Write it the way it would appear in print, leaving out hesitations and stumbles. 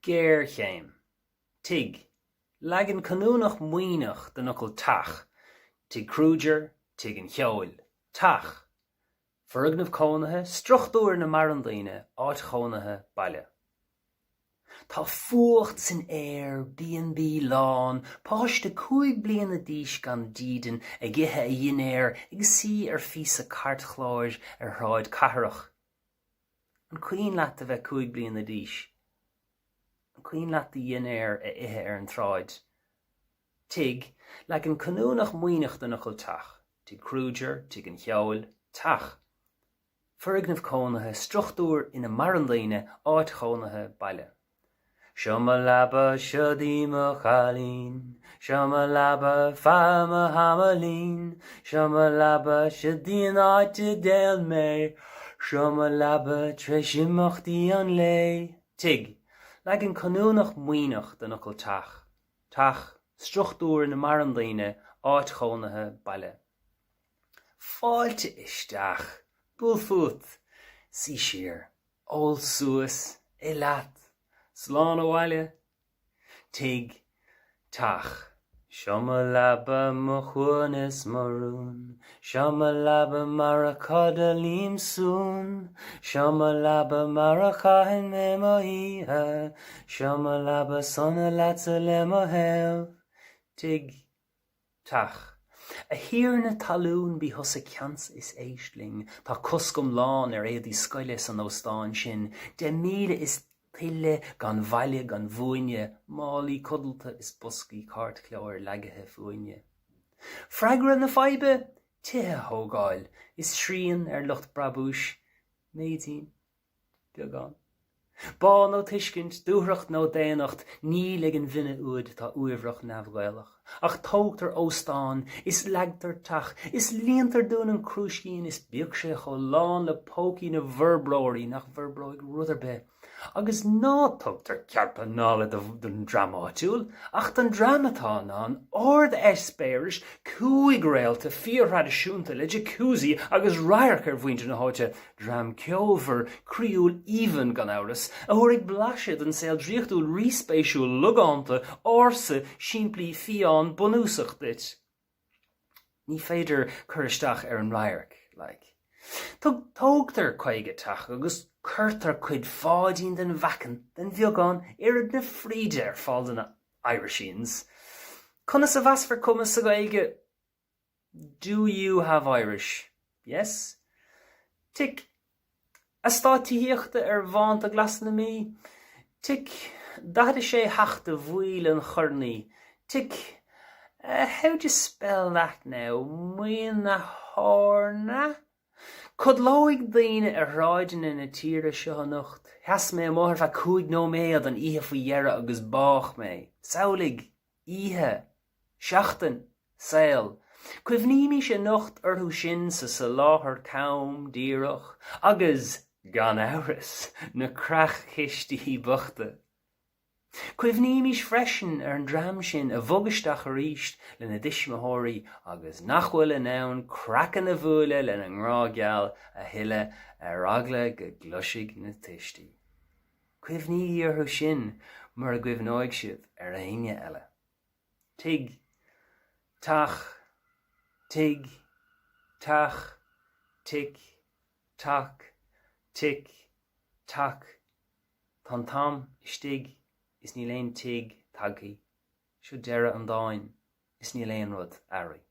Géarchéim. Tigh. Leagan canúnach maoithneach den fhocal teach, Tigh Kruger, Tigh an Cheoil. Teach. Foirgneamh cónaithe, struchtúr ina maireann daoine, áit chónaithe, baile. Tá fuacht san aer, B&B lán, páiste 5 bliana d'aois gan dídean ag ithe a dhinnéir ag suí ar phíosa cairtchláir ar shráid cathrach. An cuimhin leat a bheith 5 bliana d'aois? An cuimhin leat do dhinnéar a ithe ar an tsráid? Tigh, leagan canúnach maoithneach den fhocal teach, Tigh Kruger, Tigh an Cheoil, teach. Foirgneamh cónaithe, struchtúr ina maireann daoine, áit chónaithe, baile. Seo mo leaba, siod í mo chailín, Seo mo leaba feadh mo thamaillín, Seo mo leaba, siod í an áit a dtéann mé, Seo mo leaba tar éis imeachtaí an lae. Tigh, leagan canúnach maoithneach den fhocal teach, teach, struchtúr ina maireann daoine, áit chónaithe, baile. Fáilte isteach! Buail fút! Suigh siar! Ól suas! Ith leat! Slán abhaile! Tigh, teach. Seo mo leaba, mo shuan is mo rún, Seo mo leaba mar a codlaím suan, Seo mo leaba mar a chaitheann mé mo oíche, Seo mo leaba sona leatsa le mo thaobh. Tigh, teach. A thiarna talún bí thusa ceansa is éist linn, Tá cosc iomlán ar éadaí scoile san óstán sin, 10,000 is tuilleadh gan bhaile gan bhuaine, málaí codlata is boscaí cairtchláir leagaithe fúinne. Freagra na faidhbe? Tithe a thógáil, is srian ar lucht brabúis. Méidín. Beagán. Bá nó tuiscint, dúthracht nó daonnacht, níl ag an bhfine úd atá uaibhreach neamh-Ghaelach. Ach tógtar óstán, is leagtar teach, is líontar Dún an Chrúiscín is bíodh sé chomh lán le pócaí na bhforbróirí nach bhforbróidh rud ar bith. Agus ná tugtar cead pleanála don dream áitiúil, ach don dream atá in ann ard-eispéiris cúig réalta fíorthraidisiúnta le jacuzzi agus radharc ar mhuintir na háite, dream ceolmhar, croíúil aoibhinn gan amhras, a thabharfaidh blaiseadh den saol draíochtúil ríspéisiúil logánta, ársa, simplí, fiáin, bunúsach duit. Ní féidir cur isteach ar an radharc, like. Tug, tógtar 50 teach agus cuirtear cuid pháidín den mheacan, den bheagán, oiread na fríde ar fáil do na Irishians. Conas a mheasfar cumas sa Ghaeilge? Do you have Irish? Yes? Tic. Eastát tithíochta ar bhánta glasa na Mí? Tic. 46 theach de bhaill an Chornaí? Tic. How do you spell that now? Maoin na hEorna? Codlóidh daoine ar shráideanna na tíre seo anocht. Sheas mé amuigh ar feadh 5 nóiméad an oíche faoi dheireadh agus bádh mé. Samhlaigh! Oíche. Seachtain. Saol. Cuimhnímis anocht orthu sin sa soláthar cam díreach agus, gan amhras, na creach-chistí bochta. Cuimhnímis freisin ar an dream sin a bhog isteach arís lena dtuismitheoirí agus nach bhfuil in ann craiceann a bhualadh lena ngrá geal a thuilleadh ar eagla go gcloisfidh na tuistí. Cuimhnígí orthu sin mura gcuimhneoidh sibh ar éinne eile. Tigh. Teach. Tigh. Teach. Tic. Tac. Tic. Tac. Tá an t-am istigh is níl aon tigh tagthaí. Seo deireadh an dáin is níl aon rud athraithe.